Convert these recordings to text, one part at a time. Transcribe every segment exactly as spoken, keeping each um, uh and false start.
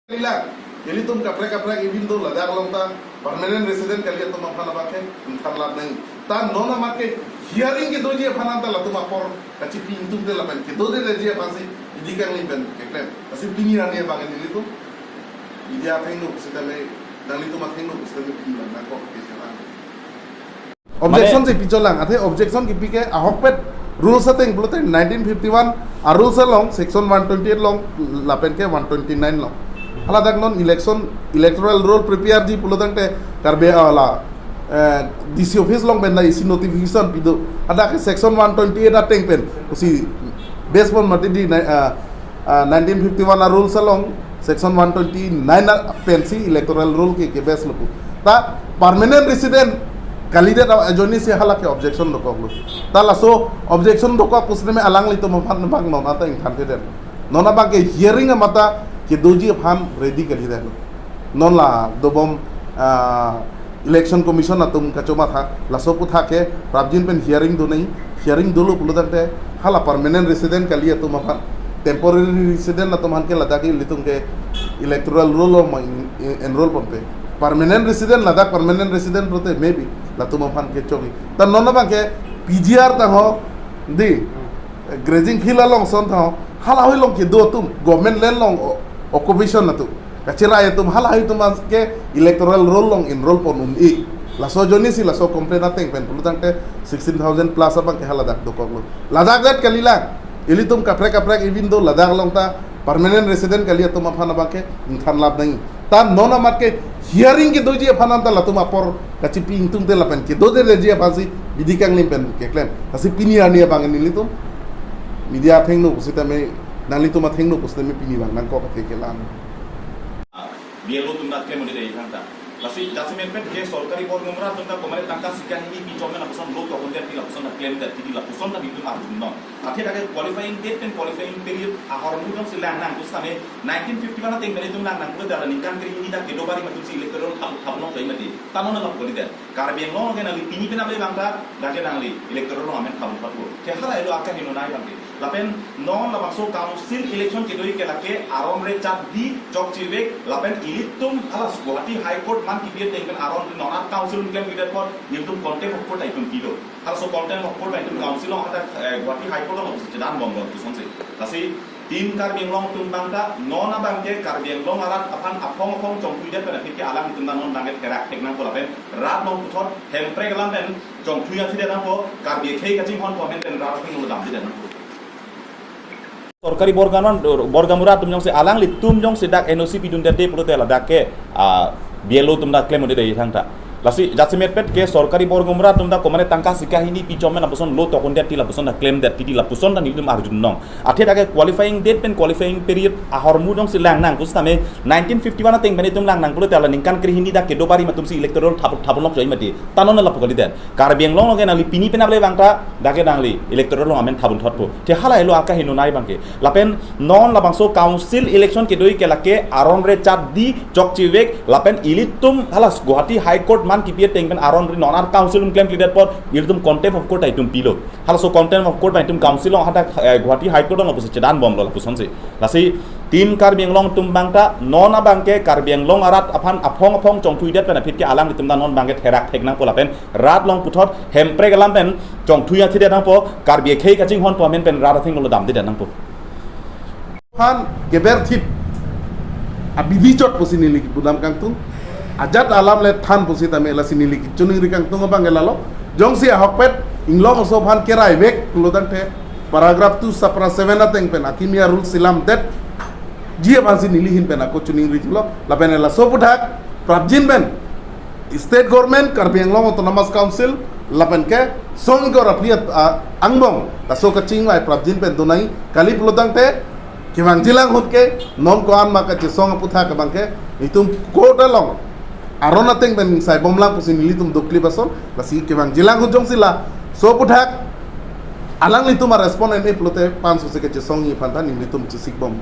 Kalilang, ilitum kaprek kaprek even though ladak along ta permanent resident kali atum aphan abangke ingthan lap nang. Ta non amat ke hearing kedoji aphan anta latum apor kachipi ingtungte lapen kedodeji aphansi idi kangli pen keklem. Lasi pini arni abang ilitum media athengno pusitame, nanglitum athengno pusitame pini lang nangkok ke selang. Objection si picholang, athe objection kipi ke ahokpet rules ateng pulote nineteen fifty-one a rules along section one twenty-eight along lapen ke one twenty-nine along. Haladak non election electoral roll prepare ji pulotangte Karbi ala eh, D C office along pen da isi notification pido. Hadak ke section one twenty-eight ateng pen pusi base pon mati di na- ah, ah, nineteen fifty-one a rules along section one twenty-nine a pensi electoral roll ke ke base lo pu. Ta permanent resident kalidet ajoine si hala ke objection dokok lo. Ta laso objection dokok pusitame alanglitum aphan bang non anta ingthan te den. Non abangke hearing amata kedoji aphan ready kalidet lo. Non la dobom ah, Election Commission atum kachomatha, laso aputhak ke prapjin pen hearing do nai, hearing dolo pulotangte hala permanent resident kali atum aphan, temporary resident atum aphan ke ladak ilitum ke electoral roll along en- en- enroll ponpe. Permanent resident, ladak permanent resident pulote maybe latum aphan ke chogi. Ta non abangke P G R tangho di grazing field along ason tangho, halahei along kedo atum government land along o- occupation atum, kachirai atum, halahei atum ke electoral roll along enroll pon un-e. Laso ajoine si laso complaint ateng pen pulotangte sixteen thousand plus abangke haladak dokok lo. Ladak det kalilang, ilitum kaprek kaprek even though ladak along ta permanent resident kali atum aphan abangke ingthan lap nang. Ta non amat ke hearing kedoji aphan anta latum apor kachipi ingtungte lapen kedodeji aphansi idi kangli pen keklem. Lasi pini arni abang ilitum media athengno pusitame, nanglitum athengno pusitame pini lang nangkok athe kelang. B L O atum ta klem un-e dei thangta. Lasi jasemet pen ke sorkari borgum rat atum ta komane tangka sika hini pi chom lapuson lo tokon det ti lapuson ta klem det ti lapuson ta nelitum arjunnon. Athe dak ke qualifying date pen qualifying period ahormu jongsi lang nang pusitame nineteen fifty-one ateng pen itum lang nang pulote ningkan kre hini dak kedo bari ma itumsi electoral thap thap nong jai mati. Ta non la kalidet. Karbi Anglong ke nangli pini pen able bang ta dak ke nangli electoral along amen thap thap lo. Ke halahelo akaheno nai bang ke. Lapen non labangso council election kedoji ke lake aron re chat di chokche vek lapen ilitum hala Guwahati High Court man kibi ateng pen aron non at council klem kidet apot nelitum contempt of court itum pido. Halaso contempt of court itum council along hadak eh, Guwahati High Court along pusi chedan bom bom tu sonse. Lasi Team Karbi Anglong atum bang ta non abangke Karbi Anglong arat aphan aphong aphong chongthuidet pen aphi ke alanglitum ta non bangke therak thek nangpo lapen rat along puthot Hemprek alam pen chongthui athidet nangpo, Karbi akhei kachinghon po amen pen rat akhei ngodam thidet nangpo. Sorkari borganon, borgamurat atum jongsi alanglitum jongsi dak N O C pidundet de pulote ladak ke ah, B L O atum ta klem un-e dei thangta. Lasi jasemet pen ke sorkari borgamurat atum ta komane tangka sika hini pi chom lapuson lo tokon det ti lapuson ta klem det ti lapuson ta nelitum arjunnong. Athe dak ke qualifying date pen qualifying period ahormu jongsi lang nang pusitame nineteen fifty-one ateng pen itum lang nang pulote hala ningkan kre hini dak kedo bari ma itumsi electoral thap thap lok jai mati. Ta non la kalidet. Karbi Anglong along ke nangli pini pen able bang ta dak ke nangli electoral along amen thap thot po. Te halahelo akaheno nai bang ke. Lapen non labangso council election kedoji ke lake aron re chat di chokche vek lapen ilitum hala Guwahati High Court man kibi ateng pen aron re non at council along klem kidet apot ilitum contempt of court itum pilo. Halaso contempt of court itum council along hadak eh, Guwahati High Court along pusi chedan bom lo lapuson si. Lasi Team Karbi Anglong atum bang ta non abangke Karbi Anglong arat aphan aphong aphong chongthuidet pen aphi ke alanglitum ta non bangke therak thek nangpo lapen rat along puthot Hemprek alam pen chongthui athidet nangpo, Karbi akhei kachinghon po amen pen rat atheng lo dam thidet nangpo. Aphan keber thip abidi chot pusi neli kipudam kangtung. Ajat alam le than pusitame lasi neli kichiningri kangtung abang ke lalo. Jongsi ahokpet inglong aso aphan kerai vek pulotangte paragraph two subpara seven ateng pen akimi a rule silam det ji aphansi neli ahin pen ako chiningri thulo. Lapen laso aputhak prapjin pen State Government, Karbi Anglong Autonomous Council, lapen ke song ingkoi ra phli at- a- angbong laso kachingvai prapjin pen do nai, kali pulotangte kevangjilang ahut ke non ko-an ma kachesong aputhak abang ke itum court along aron ateng pen sai bomlang pusi nelitum dokli bason. Lasi kevangjilang ahut jongsi laso aputhak alanglitum a respond en-e pulote pan susi kachesongji aphan ta nelitum chesik bom.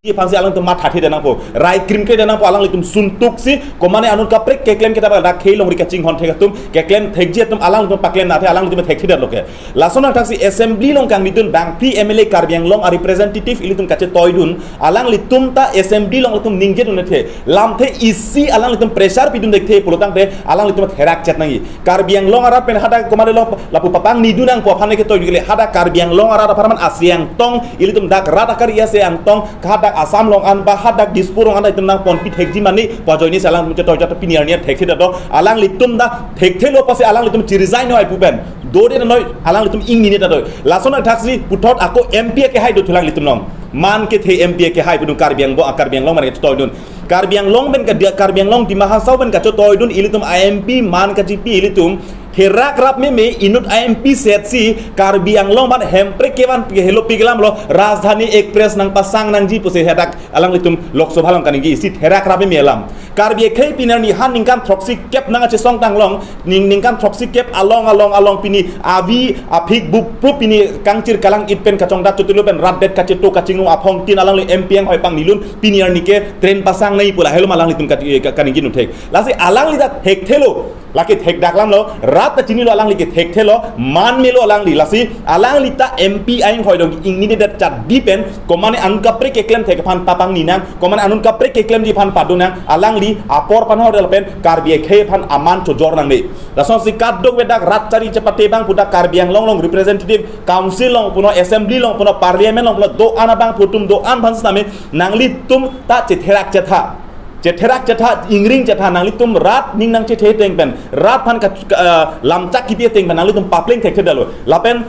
Aphansi alangtum matha thedetnangpo, rai krim kredetnangpo, alanglitum suntuksi komane anut kaprek keklem kita dak khei longri kachinghon thek atum, keklem thekji atum alanglitum paklem nathe, alanglitum thekthedetlo ke. Lason athaksi assembly along kangnidun bangpi M L A Karbi Anglong a representative ilitum kachetoidun, alanglitum ta assembly along alanglitum ningjedun athe, lamthe isi alanglitum pressure pidun thekthe pulotangte alanglitum therak chet nangji. Karbi Anglong arat pen hadak komane lo lapu papang nidunangpo aphan ke toidun kele, hadak Karbi Anglong arat apharman asi angtong, ilitum dak rat akar iya se angtong, hadak Assam along an ba hadak Dispur along an itum nangponpi thekji mane pu ajoinesi alangtum chetoi chetoi pini arni thekthedetlo, alanglitum ta thekthelo pusi alanglitum chi-resign noi pu pen dode noi, alanglitum ingnine ta doi. Lason athaksi puthot ako M P akehai do thu alanglitum along. Man kethe M P akehai pudun Karbi Anglong, Karbi Anglong mane chetoidun. Karbi Anglong pen ke dia, Karbi Anglong Dima Hasao pen kachetoidun ilitum a M P man kachipi ilitum therak rap meme inut a M P setsi Karbi Anglong ban Hemprek kevan ke helo pi kelam lo Rajdhani Express nangpasang nangji pusi hadak alanglitum Lok Sabha along kaningje isi therak rap meme alam. Karbi akhei pini arni han ningkan throksi kep nangkachesong tang along, ning ningkan throksi kep along along along pini avi aphik buprup pini kangchir kalang it pen kachongdat chotilo pen rat det kacheto kachinglong aphong tin alangli M P anghoi pangnilun pini arni ke train pasang nangji pu lahelo ma alanglitum kat-, eh, ka-, kaningje nunthek. Lasi alangli ta thekthelo, lake thekdak lamlo, rat ta chinilo alangli ke thekthelo, man melo alangli, lasi alangli ta M P ainghoi dong ingninedet chatdi pen, komane anut kaprek keklem thek aphan papang ninang, komane anut kaprek keklemji aphan padunang, alangli apor panhor del pen, Karbi akhei aphan aman chojor nangne. Lasonsi kadokave dak rat chari chepate abang pu dak Karbi Anglong along representative council along puno assembly along puno parliament along puno do-an abangphu atum do-an aphan sitame nanglitum ta chetherak chetha. Chetherak chetha, ingring chetha, nanglitum rat ning nangchethe ateng pen, rat aphan ka, ka, eh, lamchak kipi ateng pen, nanglitum papleng thekthedetlo. Lapen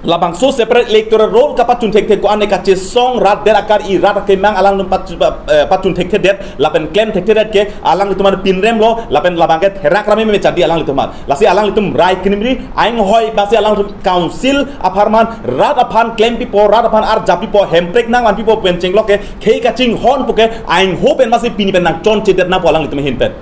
labangso separate electoral roll kapachun thekthe ko-an ne kachesong rat der akar i rat akemang alangtum pach-, eh, pachun thekthedet, lapen klem thekthedet ke, alanglitum aphan pinremlo, lapen labang ke therak rap meme chadi alanglitum aphan. Lasi alanglitum rai krimri, ainghoi basi alanglitum council apharman, rat aphan klempipo, rat aphan arjappipo, Hemprek nangvanpipo pen chenglok ke, khei kachinghon puke, aingho pen basi pini pen nangchonchedet nangpo alanglitum ahin pen.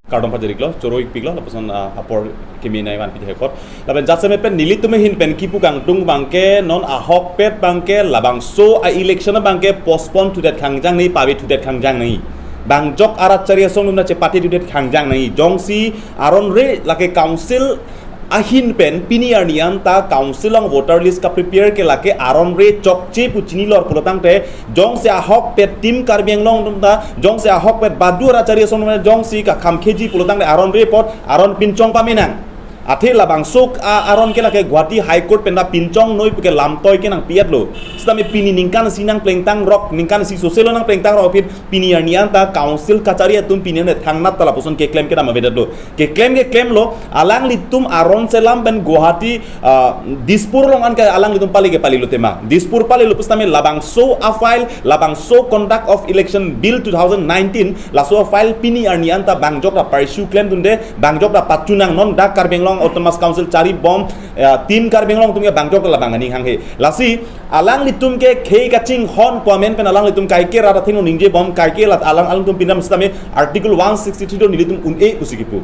Kardom pajiriklo, choro-ikpiklo, lapuson, ah, apor kimi nai vanpi thekot. Lapen jasemet pen nelitum ahin pen kipu kangtung abangke, non ahokpet abangke, labangso a-election abangke postpone thudet khangjang nangji, pave thudet khangjang nangji. Bangjok arat chari asong atum ta chepate thudet khangjang nangji. Jongsi aron re lake council ahin pen pini arni an ta council along voter list kaprepare ke lake aron re chokche pu chinilor pulotangte jongsi ahokpet Team Karbi Anglong atum ta, jongsi ahokpet badu arat chari asong atum ta, jongsi kakhamkheji pulotangte aron re apot aron pinchong pamenang. Athe labangso a-, aron ke lake Guwahati High Court pen ta pinchong noi puke lamtoi ke nangpi-etlo. Sitame pini ningkan isi nangplengtangrok, ningkan isi soselo nangplengtangrok aphi pini arni an ta council kachari atum pini arni thangnat ta lapuson keklem kedam avedetlo. Keklem keklemlo, alanglitum aron selam pen Guwahati, ah, Dispur along an ke alanglitum pale ke palelo tema. Dispur palelo pusitame labangso a-file, labangso Conduct of Election Bill two thousand nineteen, laso a-file pini arni an ta bangjok ta pursue klemdunde, bangjok ta pachunang non dak Karbi Anglong Autonomous Council charibom, eh, Team Karbi Anglong atum ke bangjok ta labang aning hanghe. Lasi, alanglitum ke khei kachinghon pu amen pen alanglitum kaike rat athengno ningjebom kaike lat alang alangtum pinam sitame Article one sixty-three do nelitum un-e pusi kipu.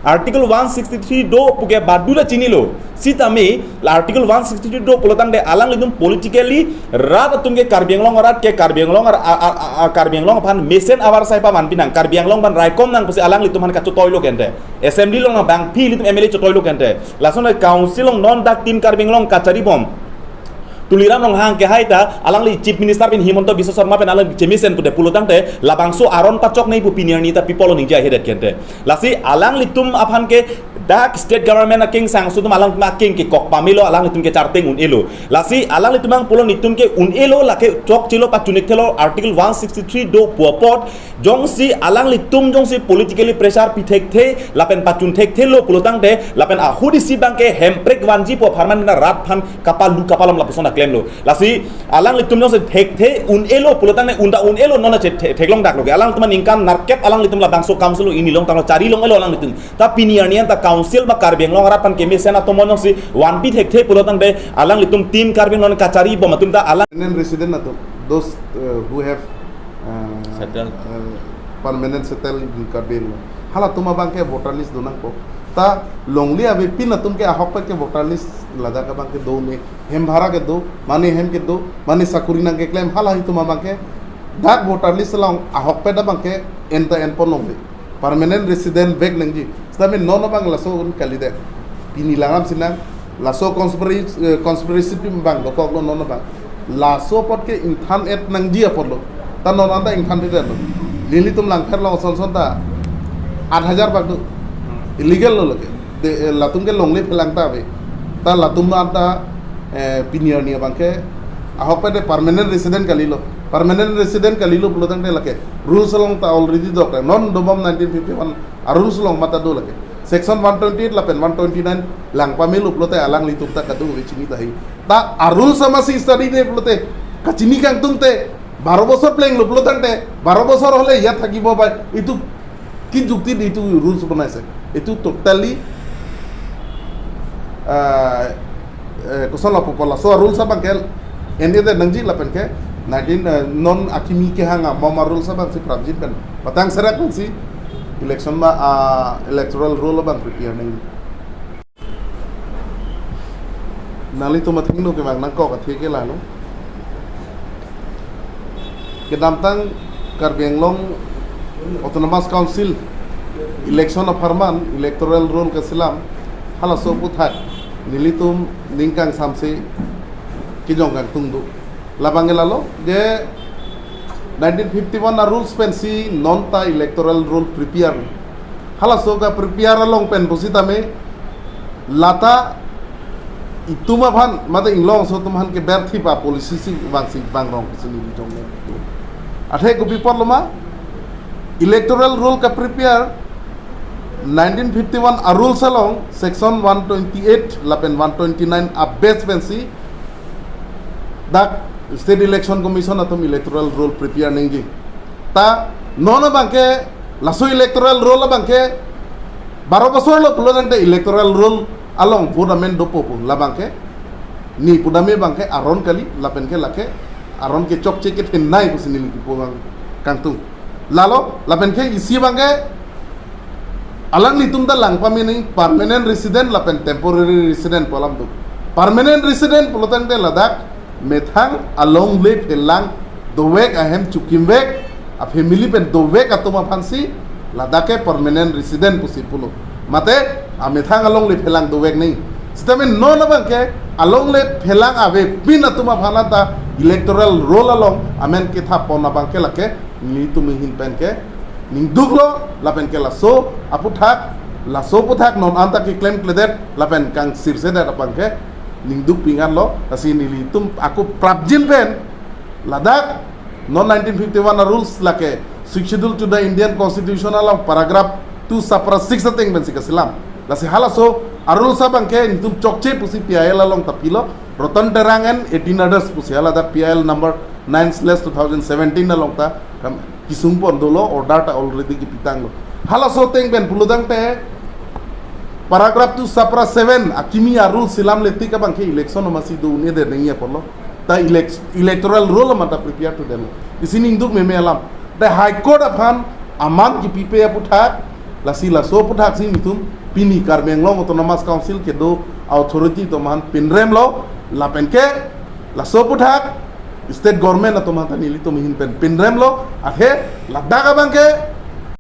Article one sixty-three do puke badu ta chinilo. Sitame la Article one sixty-three do pulotangte alanglitum politically rat atum ke Karbi Anglong arat ke Karbi Anglong ar-, a, a, a, a, Karbi Anglong aphan mesen avarsai paman pinang Karbi Anglong aphan raikom nang pusi alanglitum aphan kachotoilo kente. Assembly along nang bangpi ilitum M L A chotoilo kente. Lason council along non dak Team Karbi Anglong kacharibom Tuliram Ronghang kehai ta alangli Chief Minister pen Himanta Biswa Sarma pen alang chemesen pude pulotangte labangso aron pachok nangji pu pini arni ta people ningje ahedet kente. Lasi alanglitum aphan ke dak state government akengsangso atum alangtum akeng kekok pamelo alanglitum ke charteng un-elo. Lasi alanglitum abang pulo nelitum ke un-elo lake chokchelo pachun thekthelo Article one sixty-three do pu apot jongsi alanglitum jongsi politically pressure pi thekthe lapen pachun thekthelo pulotangte lapen ahut isi abangke Hemprek vanji pu apharman na rat aphan kapalu kapalom lapuson ta klemlo. Lasi alanglitum jongsi thekthe un-elo pulotangte un ta un-elo non ta che the-, theklongdaklo ke. Alanglitum aningkan nerkep alanglitum labangso council along ingni longtanglo chari long-elo alanglitum. Ta pini arni an ta council ma Karbi Anglong arat aphan kemesen atomon jongsi vanpi thekthe pulotangte alanglitum Team Karbi Anglong kacharibom atum ta alang Permanent resident atum, those, uh, who have, uh, Settled. Uh, permanent settled in Karbi Anglong. Halatum abangke voter list donangpo. Ta longle avepin atum ke ahokpet ke voter list ladak abangke do ne, hem bhara kedo, mane hem kedo, mane sakuri nangkeklem, halatum abangke Dak voter list along ahokpet abangke en ta enpon longle. Permanent resident vek nangji. Sitame non abang laso un kalidet. Pini langdam sinang, laso conspiracy, eh, conspiracy team abang dokoklo non abang. Laso apot ke ingthan-et nangji apotlo. Ta non anta ingthan-etlo. Nelitum Langpher along son son ta aat hajar bak do. Illegal lo lake. De, eh, latum ke longle phelang ta ave. Ta latum anta, eh, pini arni abangke ahokpet de permanent resident kalilo. Permanent resident kalilo pulotangte lake rules along ta already dokok. Non dobom nineteen fifty-one a-rules along mata do lake. Section one twenty-eight lapen one twenty-nine lang pamelo pulote alanglitum ta kadokave chini tahai. Ta a-rules amatsi study-de pulote kachini kangtungte বাৰ বছৰ প্লেং লো পুলতাংতে বাৰ বছৰ হলে ইয়াত থাকিব বা এইটো কি যুক্তি দি এইটো ৰুলছ বনাইছে? এইটো ট'টেলি কোচন অফ পপুলাৰ চ' ৰুলছ আবাংকে এনে দে নাংজি লাপেনকে নাইনটিন নন akimi kehang a mama rules abangsi prapjin pen patang serak pensi election ma a electoral roll abang prepare nang. Nanglitum athengno kevang nangkok athe ke lalo. Kedamtang Karbi Anglong Autonomous Council election apharman electoral roll kasilam halaso aphuthak nelitum ningkang samse kijong kangtung do. Labang ke lalo je nineteen fifty-one a rules pensi non ta electoral roll prepare. Halaso ka prepare along pen pusitame lata itum aphan mate inglong so atum aphan ke berthi pa policy si bangsi bangrong si neli jong ne. Athe kopi apotlo ma electoral roll ka prepare nineteen fifty-one a rules along section one twenty-eight lapen one twenty-nine a base pensi dak State Election Commission atum electoral roll prepare nangji. Ta non abangke laso electoral roll abangke বাৰ বছৰ lo pulotangte electoral roll along vote amen dopo pu labangke ni pudame abangke aron kali lapenke lake aron ke chokche kethenei pusi neli kipu abang kangtung. Lalo lapenke isi abangke alanglitum ta lang pame nang permanent resident lapen temporary resident pu alam do. Permanent resident pulotangte ladak methang alongle phelang dovek ahem chukimvek a family pen dovek atum aphansi ladak ke permanent resident pusi pulo. Mate amethang alongle phelang dovek nang. Sitame non abangke alongle phelang avepin atum aphan ta electoral roll along amen kethap pon abangke lake nelitum ahin penke ningduklo lapenke laso aphuthak laso aphuthak non anta keklem kledet lapen kangsirsedet abangke ningduk pingan lo. Lasi nelitum ako prapjin pen ladak non nineteen fifty-one a rules lake Sixth Schedule to the Indian Constitution along paragraph two supra six ateng pensi kasilam. Lasi halaso a rules abangke nelitum chokche pusi P I L along ta pilo. Ratan Terang and eighteen others pusi haladak P I L number nine slash two thousand seventeen along ta kam kisung pon dolo order ta already kipitanglo. Halaso ateng pen pulotangte paragraph two supra seven akimi a rules silam letik abangke election amatsi do un-e de nangji apotlo. Ta elect electoral roll amat ta prepare to delo. Isi ningduk meme alam. Ta High Court aphan aman kipipe aphuthak lasi laso aphuthak si nelitum pini Karbi Anglong Autonomous Council kedo authority atum aphan pinremlo lapenke laso aphuthak state government atum aphan ta nelitum ahin pen pinremlo. Athe ladak abangke